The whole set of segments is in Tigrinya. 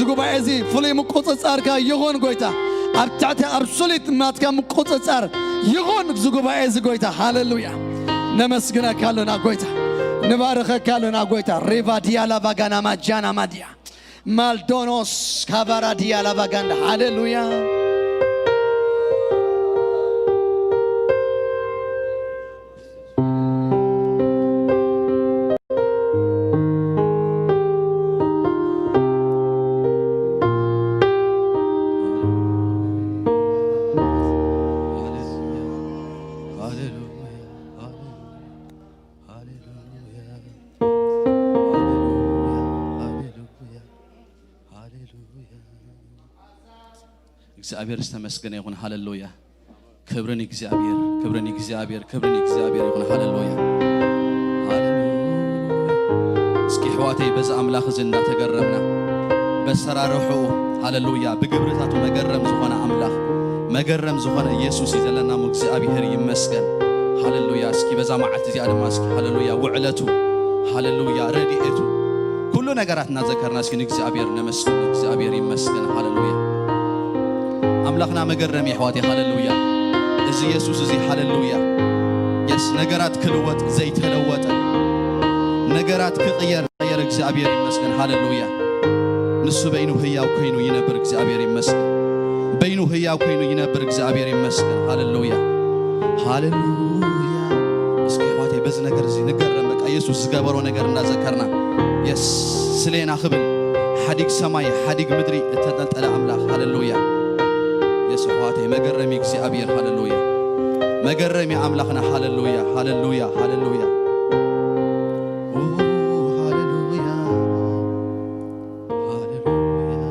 ጉባኤ እዚ ፍሉይ ምቁጽጻርካ ይኹን ጎይታ። ኣብ ትሕቲ ኣብሶሉት ናትካ ምቁጽጻር ይኹን እዚ ጉባኤ እዚ ጎይታ። ሃሌሉያ። ነመስግነካ ኣሎና ጎይታ። ንባርኸካ ኣሎና ጎይታ። ሪቫ ዲያላ ቫጋና ማጃና ማዲያ። ማልዶኖስ ካቫራ ዲያላ ቫጋንዳ። ሃሌሉያ። እግዚኣብሔር ዝተመስገነ ይኹን። ሃሌሉያ። ክብርን እግዚኣብሔር፣ ክብርን እግዚኣብሔር፣ ክብርን እግዚኣብሔር ይኹን። ሃሌሉያ፣ ሃሌሉያ። እስኪ ኣሕዋተይ በዚ ኣምላኽ እዚ እንዳተገረምና፣ በሰራርሕኡ፣ ሃሌሉያ፣ ብግብርታቱ መገረም ዝኾነ ኣምላኽ፣ መገረም ዝኾነ ኢየሱስ እዩ ዘለና እሞ እግዚኣብሔር ይመስገን። ሃሌሉያ። እስኪ በዛ መዓልቲ እዚኣ ድማ እስኪ ሃሌሉያ፣ ውዕለቱ፣ ሃሌሉያ፣ ረድኤቱ፣ ኩሉ ነገራት እናዘከርና እስኪ ንእግዚኣብሔር ነመስግን። እግዚኣብሔር ይመስገን። ሃሌሉያ። ኣምላኽና መገረሚ ኣሕዋተይ፣ ሃሌሉያ። እዚ የሱስ እዚ፣ ሃሌሉያ። የስ፣ ነገራት ክልወጥ ዘይተለወጠ፣ ነገራት ክቕየር፣ ቀየር። እግዚኣብሔር ይመስገን። ሃሌሉያ። ንሱ በይኑ ህያው ኮይኑ ይነብር። እግዚኣብሔር ይመስገን። በይኑ ህያው ኮይኑ ይነብር። እግዚኣብሔር ይመስገን። ሃሌሉያ። ሃሌሉያ። እስኪ ኣሕዋተይ በዚ ነገር እዚ ንገረም። በቃ የሱስ ዝገበሮ ነገር እናዘከርና፣ የስ፣ ስሌና ክብል ሓዲግ ሰማይ ሓዲግ ምድሪ እተንጠልጠለ ኣምላኽ። ሃሌሉያ። የስ ኣሕዋተይ መገረሚ እግዚኣብሔር። ሃሌሉያ። መገረሚ ኣምላኽና። ሃሌሉያ፣ ሃሌሉያ፣ ሃሌሉያ። ኦ፣ ሃሌሉያ፣ ሃሌሉያ።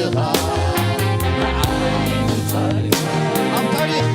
ኣብ ታሪኽ፣ ኣብ ታሪኽ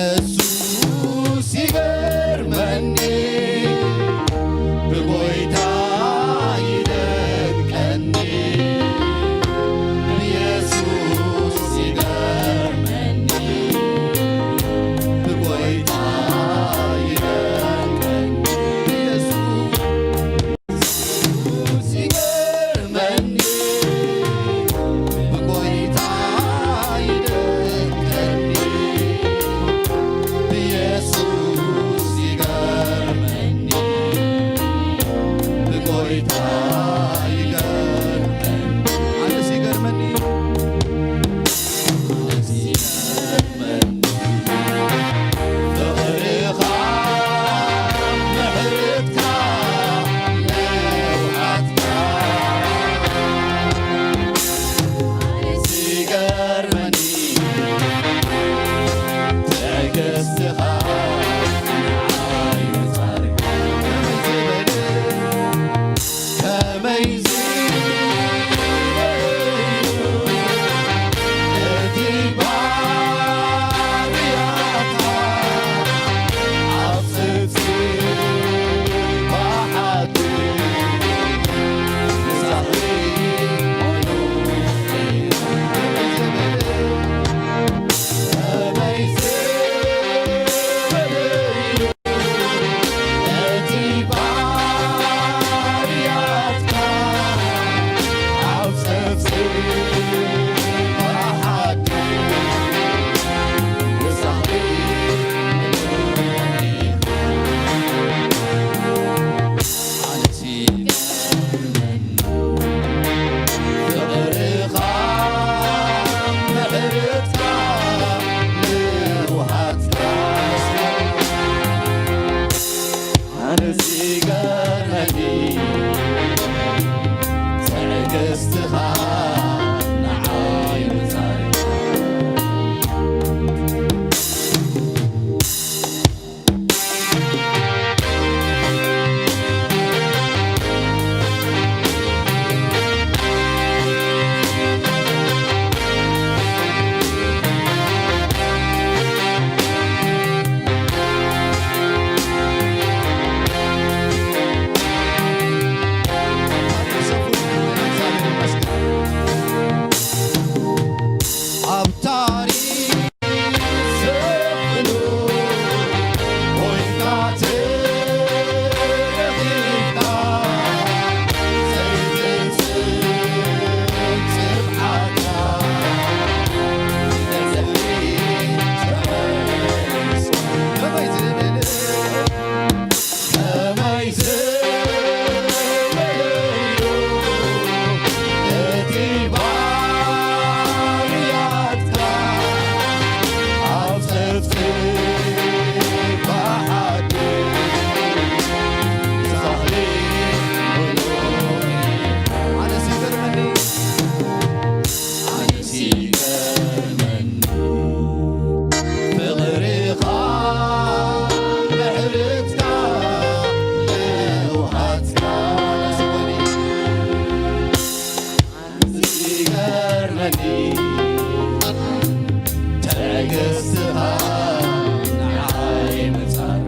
ኢየሱስ ይገርመኒ፣ ብጎይታ ይደንቀኒ። ኢየሱስ ይገርመኒ፣ ብጎይታ ይደንቀኒ። ኢየሱስ ይገርመኒ፣ ብጎይታ ይደንቀኒ። መንግስትኻ ንዓይ ምጻር።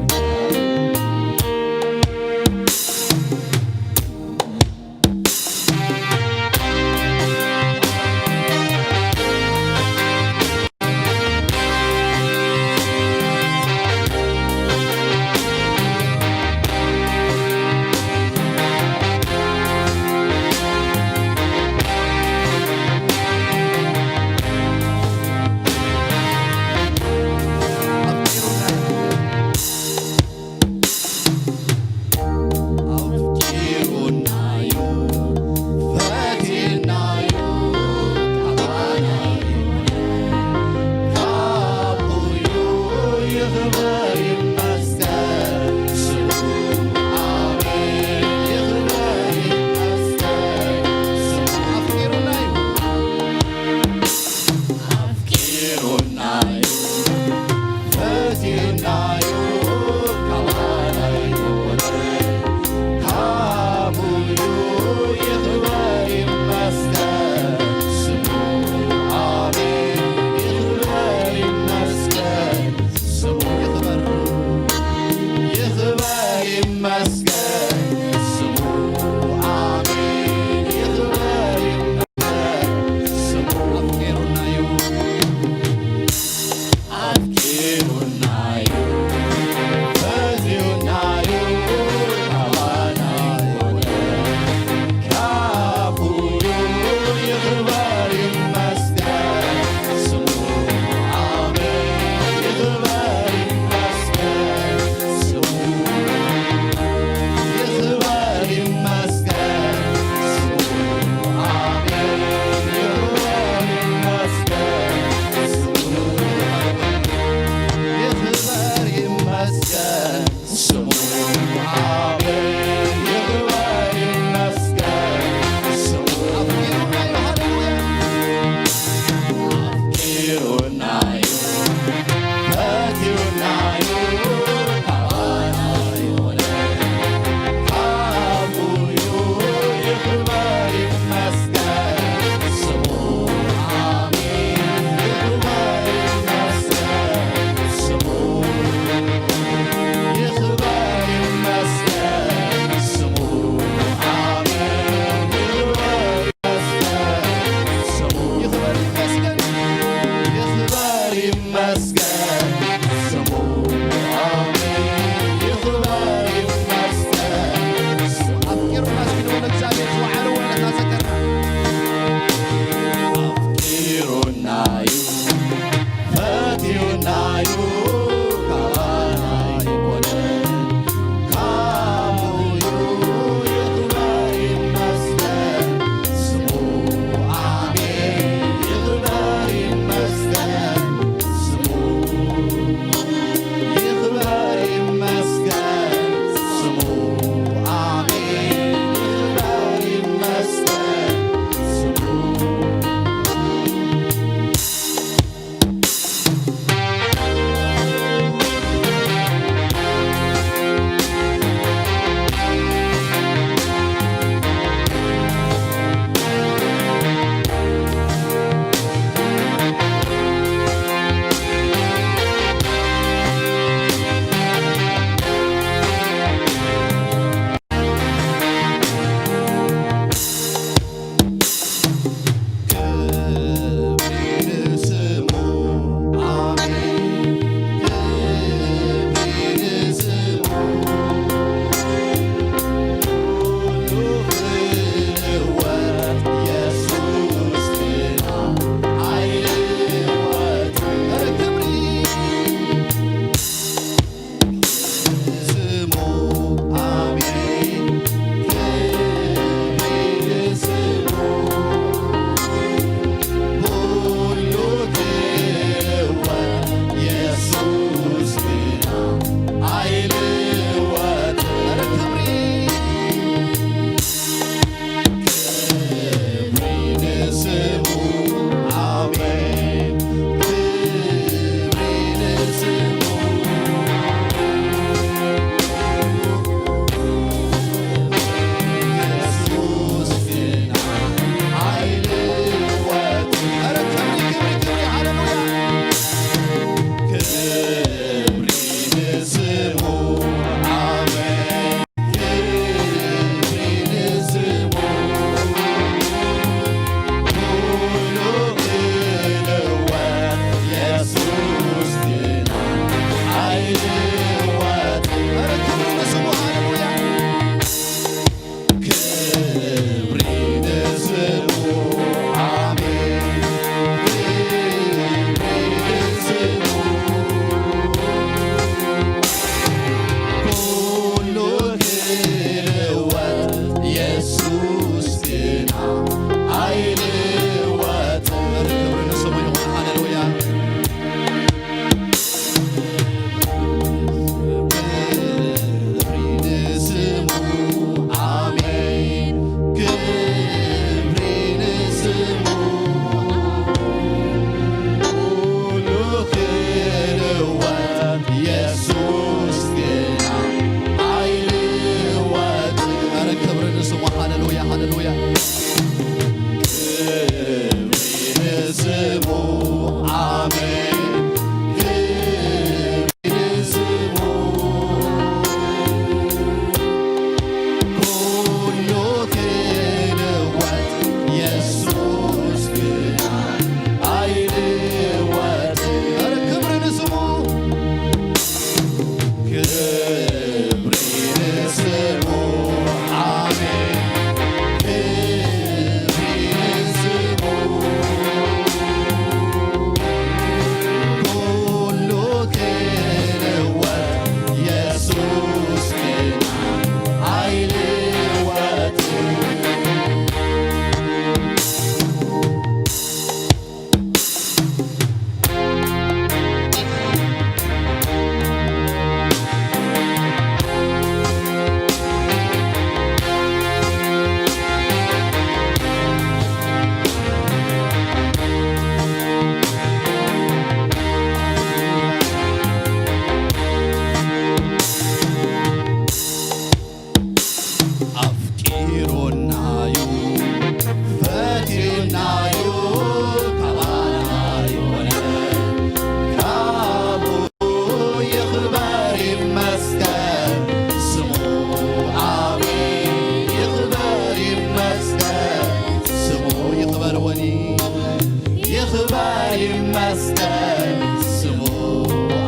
ይመስገን ስሙ፣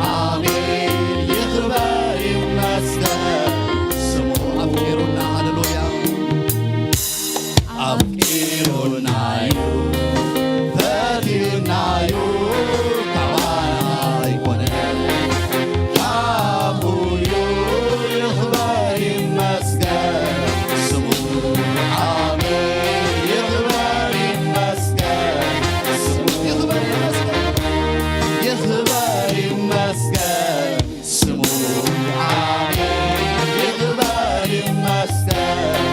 ኣሜን ይኽበር ይመስገን ስሙ። ኣፍቂሩና፣ ሃሌሉያ። ኣፍቂሩናዩ፣ ፈትዩናዩ፣ ካባና ኣይኮነን፣ ካፉዩ። ይኽበር ይመስገን ስሙ፣ ኣሜን ይኽበር ይመስገን ስሙ። ይኽበር ይመስገን፣ ይኽበር ይመስገን ስሙ፣ ኣሜን ይኽበር ይመስገን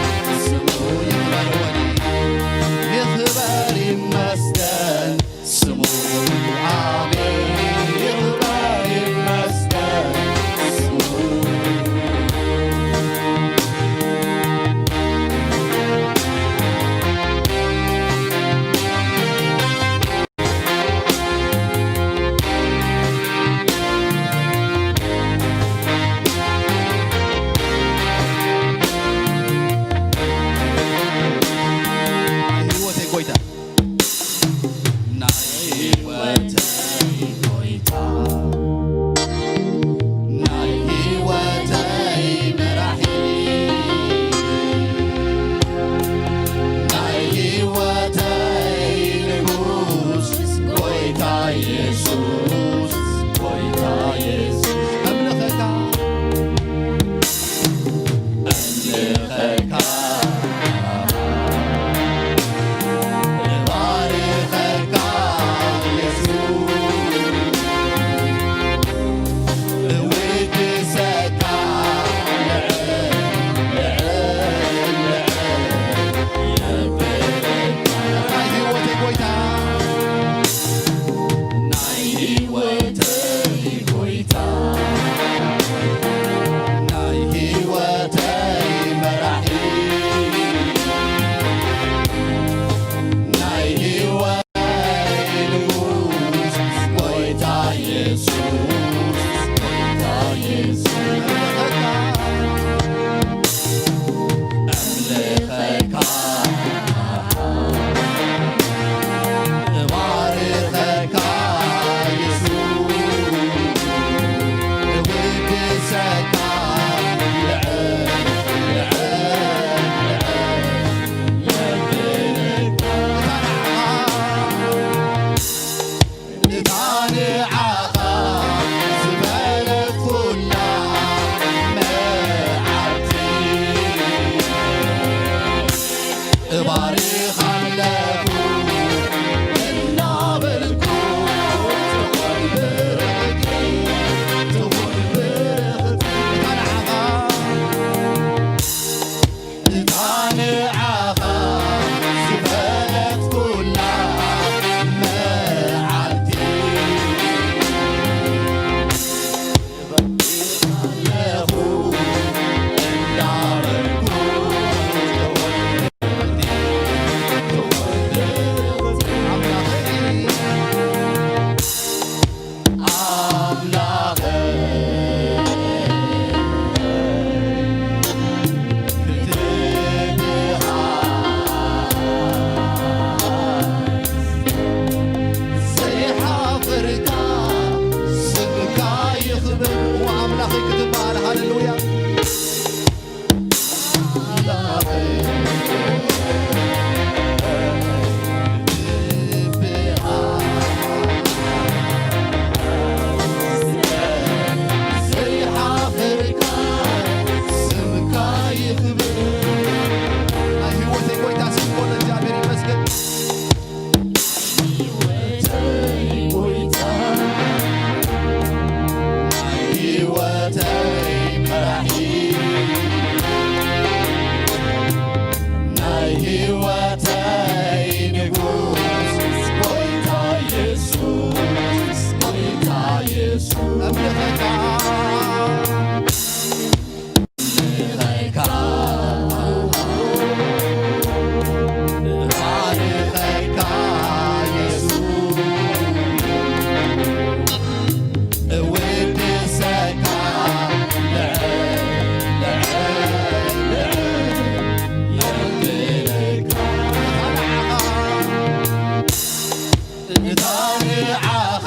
ስሙ። ይኽበር ወኒ፣ ይኽበር ይመስገን ስሙ፣ ኣሜን ይኽበር ይመስገን ስሙ። ናይ ህይወተይ ጎይታ፣ ናይ ህይወተይ ጎይታ፣ ናይ ህይወተይ መራሒ፣ ናይ ህይወተይ ንጉስ፣ ጎይታ የሱስ፣ ጎይታ የሱስ። ኣምልኸካ፣ ኣምልኸካ፣ እባርኸካ የሱስ፣ እውድሰካ፣ ልዕል፣ ልዕል፣ ልዕል የብለካ። ናይ ህይወተይ ጎይታ፣ ናይ ህይወተይ ጎይታ፣ ናይ ህይወተይ መራሒ፣ ናይ ህይወተይ ንጉስ፣ ጎይታ የሱስ፣ ጎይታ የሱስ። ኣምልኸካ፣ እባርኸካ የሱስ፣ እውድሰካ፣ ልዕል፣ ልዕል፣ ልዕል የብለካ። እታ ንዓኻ እታ ንዓኻ ዝበለትኩላ መዓልቲ እባርኻ ኣለኹ እናበልኩ ትኹን ብርኽቲ፣ ትኹን ብርኽቲ እታ ንዓኻ እታ ንዓኻ ዝፈለጥኩላ መዓልቲ ኣለኹ እንዳበልኩ ተወልደ፣ ተወልደ ኣምላኸይ። ኣምላኸይ፣ ዘይሓፍርካ ስምካ ይኽበር። ወኣምላኸይ ክትበሃል፣ ሃሌሉያ። ናይ ህይወተይ ንጉስ ጎይታ የሱስ፣ ጎይታ የሱስ። ኣምልኸካ፣ ኣምልኸካ፣ እባርኸካ የሱስ። እውድሰካ ልዕል፣ ልዕል፣ ልዕል የብለካ። እታ ንዓኻ፣ እታ ንዓኻ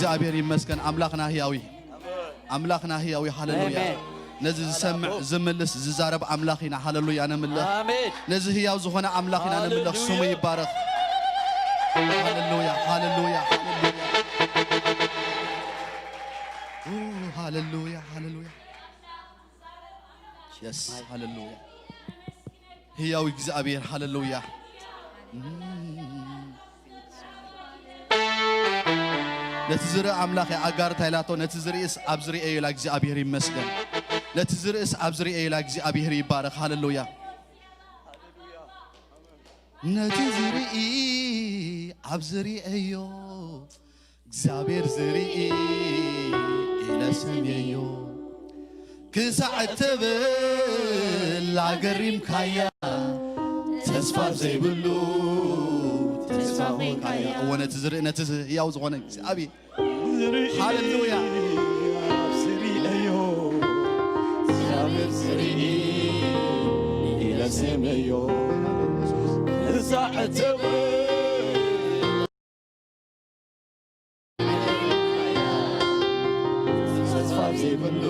እግዚኣብሔር ይመስገን። ኣምላኽና ህያው እዩ። ኣምላኽና ህያው እዩ። ሃሌሉያ። ኣሜን። ነዚ ዝሰምዕ፣ ዝምልስ፣ ዝዛረብ ኣምላኽ ኢና። ሃሌሉያ ነምልኽ። ኣሜን። ነዚ ህያው ዝኾነ ኣምላኽ ኢና ነምልኽ። ሃሌሉያ። ስሙ ይባረኽ። ሃሌሉያ፣ ሃሌሉያ፣ ሃሌሉያ። ኦ፣ ሃሌሉያ፣ ሃሌሉያ። የስ፣ ሃሌሉያ። ህያው እግዚኣብሔር፣ ሃሌሉያ። ነቲ ዝርኢ ኣምላኽ እያ ኣጋር እንታይ ኢላቶ፣ ነቲ ዝርእስ ኣብ ዝርእዮ ኢላ እግዚኣብሔር ይመስገን። ነቲ ዝርእስ ኣብ ዝርእዮ ኢላ እግዚኣብሔር ይባረኽ። ሃሌሉያ። ነቲ ዝርኢ ኣብ ዝርእዮ እግዚኣብሔር ዝርኢ ኢለ ስምየዮ። ክሳዕ እትብል ኣገሪምካያ፣ ተስፋ ዘይብሉ ተስፋ ኾንካያ። እወ፣ ነቲ ዝርኢ፣ ነቲ ህያው ዝኾነ እግዚኣብሔር። ሃሌሉያ። ዝርእዮ፣ እግዚኣብሔር ዝርኢ ኢለ ስምየዮ። ክሳዕ እትብል ተስፋ ዘይብሉ።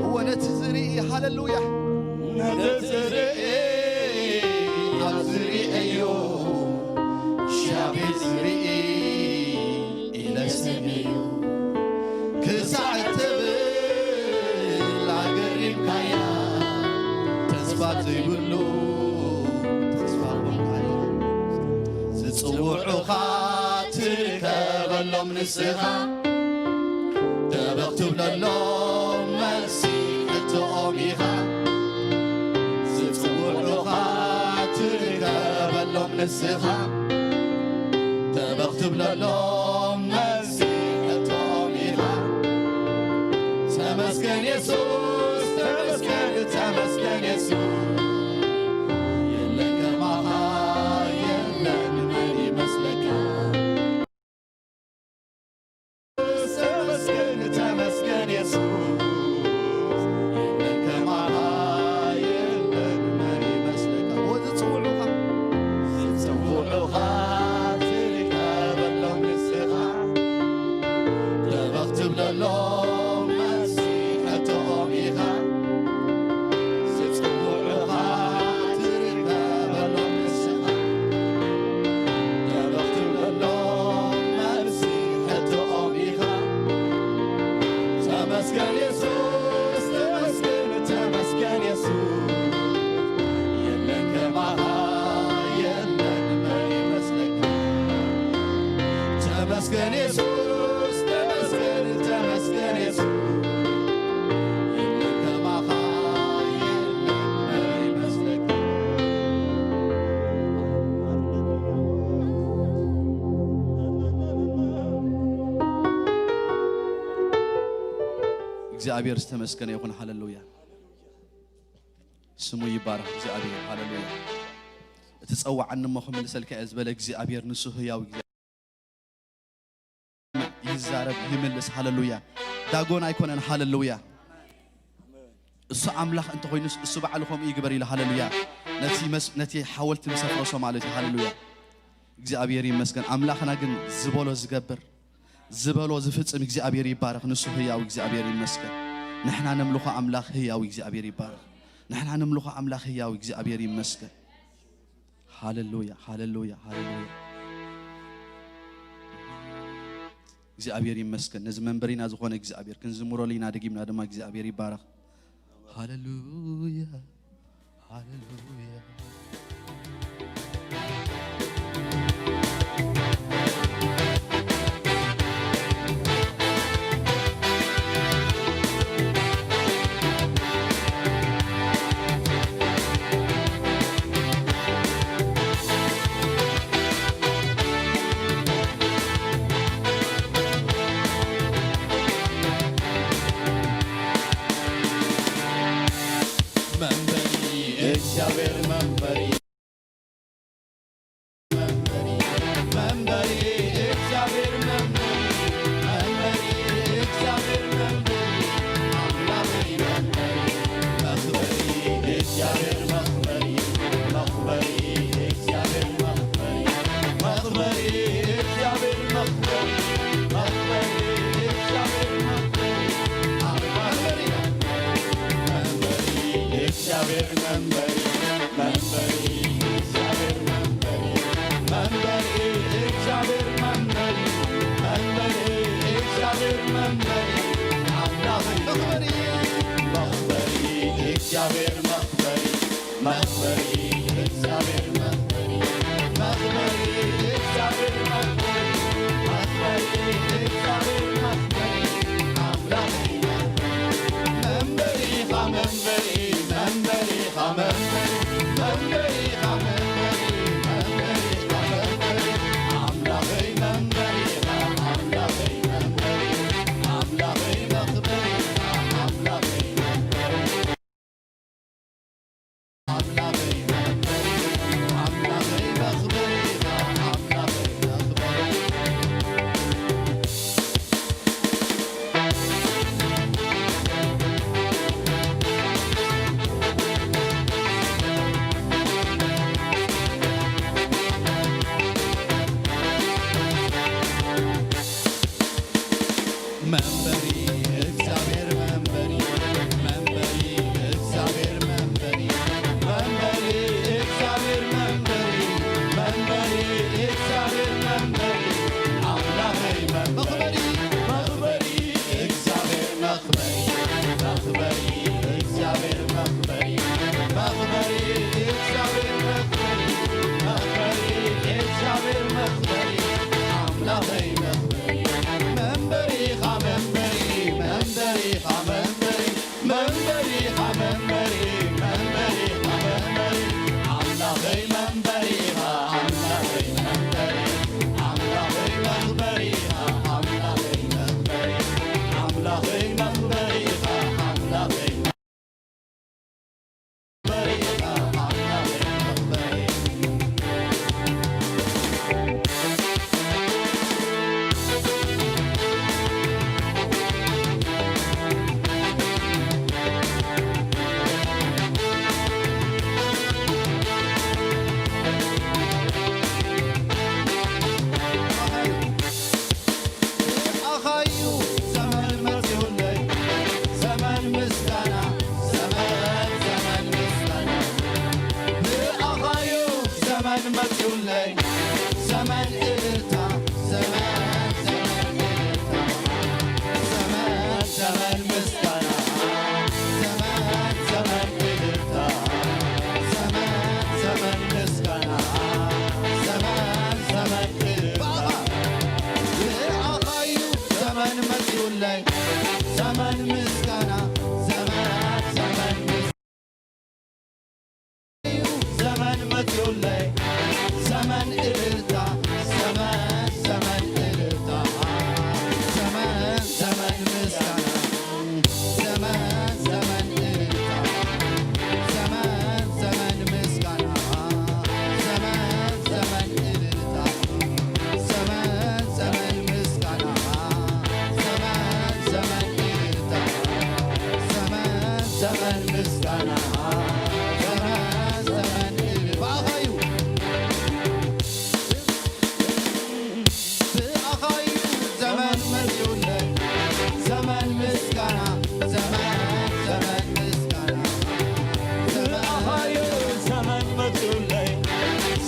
እወ፣ ነቲ ዝርኢ፣ ሃሌሉያ። ነቲ ዝርኢ ኣብ ዝርእዮ፣ እግዚኣብሔር ዝርኢ ኢለ ስምየዮ። ክሳዕ እትብል ኣገሪምካያ፣ ተስፋ ዘይብሉ ተስፋ ኾንካያ። ዝጽውዑኻ ትርከበሎም ንስኻ፣ ደበኽ ትብለሎም መልሲ ሕቶኦም ኢኻ። ዝጽውዑኻ ትርከበሎም ንስኻ፣ ደበኽ ትብለሎም መልሲ ሕቶኦም ኢኻ። ተመስገን የሱስ፣ ተመስገን፣ ተመስገን የሱስ። የለን ከማኻ፣ የለን መን ይመስለካ። ተመስገን፣ ተመስገን የሱስ። የለን ከማኻ፣ የለን መን ይመስለካ። ወዝጽውዑኻ፣ ዝጽውዑኻ ትርከበሎም ንስኻ። ደበኽ ትብለሎም መልሲ ሕቶኦም ኢኻ። ዝጽውዑኻ ትርከበሎም ንስኻ። ደበኽ ትብለሎም መልሲ ሕቶኦም ኢኻ። ተመስገን የሱስ፣ ተመስገን፣ ተመስገን የሱስ። የለን ከማኻ፣ የለን መን ይመስለካ። ተመስገን የሱስ፣ ተመስገን፣ ተመስገን የሱስ። የለን ከማኻ፣ የለን መን ይመስለካ። እግዚኣብሔር ዝተመስገነ ይኹን። ሃሌሉያ። ስሙ ይባረኽ እግዚኣብሔር። ሃሌሉያ። እቲ ጸዋዓኒ እሞ ክምልሰልካ እየ ዝበለ እግዚኣብሔር ንሱ ህያው እግዚኣብሔር ይዛረብ፣ ይምልስ። ሃሌሉያ። ዳጎን ኣይኮነን። ሃሌሉያ። እሱ ኣምላኽ እንተኾይኑስ እሱ ባዕሉ ከምኡ ይግበር ኢሉ። ሃሌሉያ። ነቲ መስ-፣ ነቲ ሓወልቲ ምስ ኣፍረሶ ማለት እዩ። ሃሌሉያ። እግዚኣብሔር ይመስገን። ኣምላኽና ግን ዝበሎ ዝገብር፣ ዝበሎ ዝፍጽም እግዚኣብሔር ይባረኽ። ንሱ ህያው እግዚኣብሔር ይመስገን። ንሕና ነምልኾ ኣምላኽ ህያው እግዚኣብሔር ይባረኽ። ንሕና ነምልኾ ኣምላኽ ህያው እግዚኣብሔር ይመስገን። ሃሌሉያ፣ ሃሌሉያ፣ ሃሌሉያ። እግዚኣብሔር ይመስገን። ነዚ መንበሪና ዝኾነ እግዚኣብሔር ክንዝምረሉ ኢና። ደጊምና ድማ እግዚኣብሔር ይባረኽ። ሃሌሉያ፣ ሃሌሉያ። መንበሪ፣ እግዚኣብሔር መንበሪ። እግዚኣብሔር መኽበሪ፣ መኽበሪ፣ እግዚኣብሔር መኽበሪ፣ መኽበሪ፣ እግዚኣብሔር መኽበሪ፣ መኽበሪ፣ እግዚኣብሔር መኽበሪ፣ ኣምላኸይ መኽበሪ፣ መንበሪኻ መንበሪ፣ መንበሪኻ መንበሪ፣ መንበሪኻ መንበሪ፣ መንበሪኻ መንበሪ፣ ኣምላኸይ መንበሪኻ፣ ኣምላኸይ መንበሪ፣ ኣምላኸይ መኽበሪኻ፣ ኣምላኸይ መንበሪ። መንበሪ እግዚኣብሔር መንበሪ፣ መንበሪ እግዚኣብሔር መንበሪ፣ መንበሪ እግዚኣብሔር መንበሪ፣ መንበሪ እግዚኣብሔር መንበሪ፣ ኣምላኸይ መንበሪ፣ መኽበሪ እግዚኣብሔር መኽበሪ፣ መኽበሪ እግዚኣብሔር መኽበሪ፣ መኽበሪ እግዚኣብሔር መኽበሪ፣ መኽበሪ እግዚኣብሔር መኽበሪ፣ ኣምላኸይ መኽበሪ። መንበሪኻ መንበሪ፣ መንበሪኻ መንበሪ፣ መንበሪኻ መንበሪ፣ መንበሪኻ መንበሪ፣ ኣምላኸይ መንበሪኻ፣ ኣምላኸይ መንበሪ፣ ኣምላኸይ መኽበሪኻ፣ ኣምላኸይ መኽበሪ፣ ኣምላኸይ መኽበሪኻ፣ ኣምላኸይ ብኣኻዩ ዘመን መጺኡለይ፣ ዘመን ምስጋና፣ ዘመን፣ ዘመን ምስጋና። ብኣኻዩ ዘመን መጺኡለይ፣ ዘመን እልልታ፣ ዘመን፣ ዘመን እልልታ። ዘመን፣ ዘመን ምስጋና፣ ዘመን፣ ዘመን እልልታ። ዘመን፣ ዘመን ምስጋና፣ ዘመን፣ ዘመን እልልታ። ብኣኻ እዩ ዘመን መጺኡለይ፣ ዘመን ምስጋና፣ ዘመን፣ ዘመን ምስ-፣ እዩ ዘመን መጺኡለይ፣ ዘመን እልልታ፣ ዘመን፣ ዘመን እልልታ፣ ዘመን፣ ዘመን ምስጋና። ዘመን ዘመን እልልታ፣ ዘመን ዘመን ምስጋና፣ ዘመን ዘመን እልልታ፣ ዘመን ዘመን ምስጋና፣ ዘመን ዘመን እልልታ፣ ዘመን ዘመን ምስጋና፣ ዘመን ዘመን እልልታ። ብኣኻዩ ብኣኻዩ ዘመን መጺኡለይ፣ ዘመን ምስጋና፣ ዘመን፣ ዘመን ምስጋና። ብኣኻዩ ዘመን መጺኡለይ፣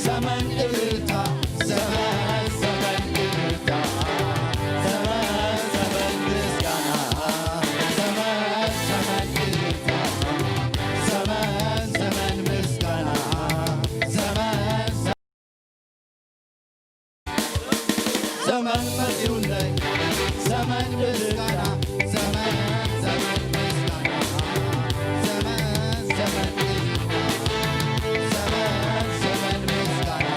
ዘመን እልልታ፣ ዘመን፣ ዘመን እልልታ፣ ዘመን፣ ዘመን ምስጋና፣ ዘመን፣ ዘመን እልልታ፣ ዘመን፣ ዘመን ምስጋና፣ ዘመን፣ ዘመን መጺኡለይ፣ ዘመን ምስጋና፣ ዘመን፣ ዘመን ምስጋና፣ ዘመን፣ ዘመን እልልታ፣ ዘመን፣ ዘመን ምስጋና፣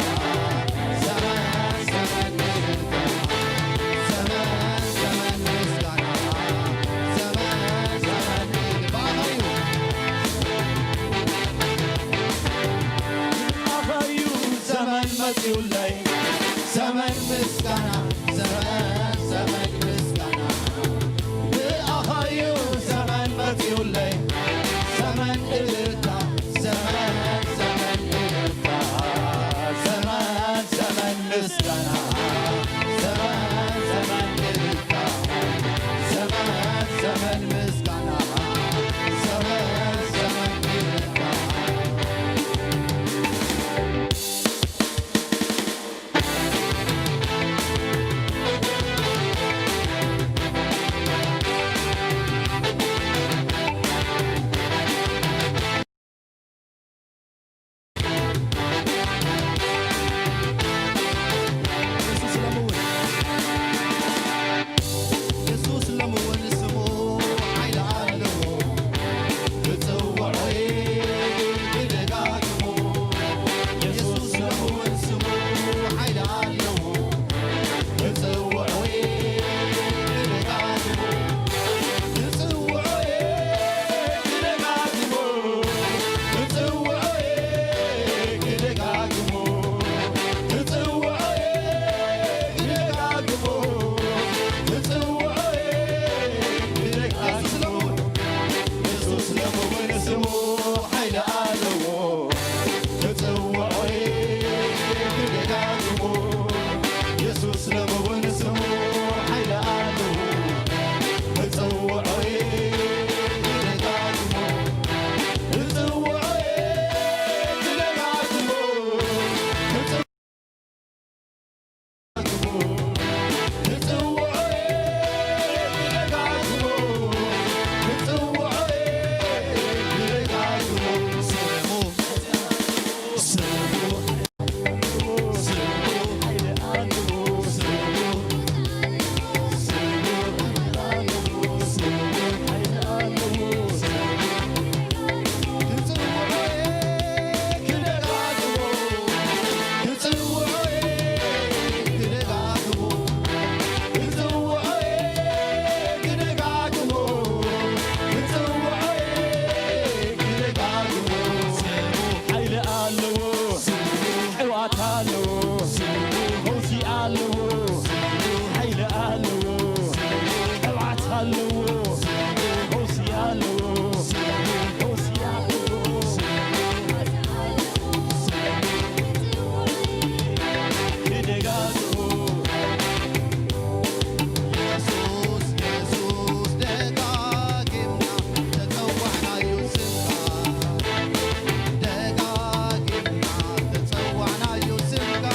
ዘመን፣ ዘመን እልልታ፣ ዘመን፣ ዘመን ምስጋና፣ ዘመን፣ ዘመን እልልታ። ብኣኻዩ ዘመን መጺኡለይ፣ ዘመን ምስጋና፣ ዘመን፣ ዘመን ምስጋና። ብኣኻዩ ዘመን መጺኡለይ፣ ዘመን እልልታ፣ ዘመን፣ ዘመን እልልታ፣ ዘመን፣ ዘመን ምስጋና፣ ዘመን፣ ዘመን እልልታ፣ ዘመን፣ ዘመን ምስጋና፣ ዘመን፣ ዘመን እልልታ። ሓይሊ ኣለዎ፣ ቅብኣት ኣለዎ፣ ፈውሲ ኣለዎ፣ ሓይሊ ኣለዎ፣ ቅብኣት ኣለዎ፣ ፈውሲ ኣለዎ፣ ፈውሲ ኣለዎ። ክደጋግሞ የሱስ፣ የሱስ፣ ደጋጊምና ተጸዋዕናዮ ስምካ። ደጋጊምና ተጸዋዕናዮ ስምካ።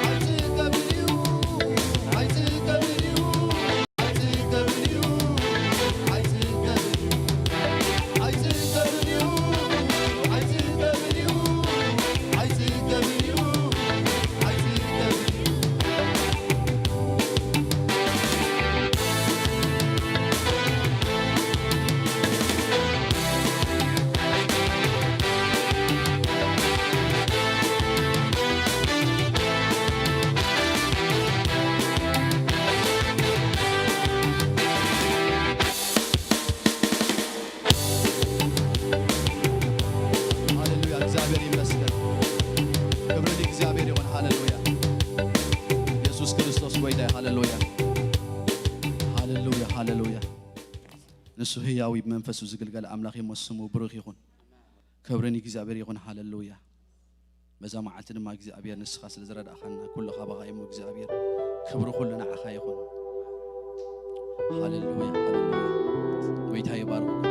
ኣይጽገብን እዩ፣ ኣይጽገብን እዩ፣ ኣይጽገብን እዩ፣ ኣይጽገብን እዩ፣ ኣይጽገብን እዩ፣ ኣይጽገብን እዩ፣ ኣይጽገብን እዩ። ሃሌሉያ፣ እግዚኣብሔር ይመስገን። ክብሪ ንእግዚኣብሔር ይኹን። ሃሌሉያ፣ የሱስ ክርስቶስ ጐይታ እዩ። ሃሌሉያ፣ ሃሌሉያ፣ ሃሌሉያ። ንሱ ህያው እዩ፣ ብመንፈሱ ዝግልገል ኣምላኽ እዩ፣ እሞ ስሙ ብሩኽ ይኹን። ክብሪ ንእግዚኣብሔር ይኹን። ሃሌሉያ። በዛ መዓልቲ ድማ እግዚኣብሔር ንስኻ ስለ ዝረዳእኻና፣ ኩሉ ካባኻ እዩ እሞ እግዚኣብሔር፣ ክብሪ ኩሉ ንዓኻ ይኹን። ሃሌሉያ፣ ሃሌሉያ። ጐይታ ይባርኽኩም።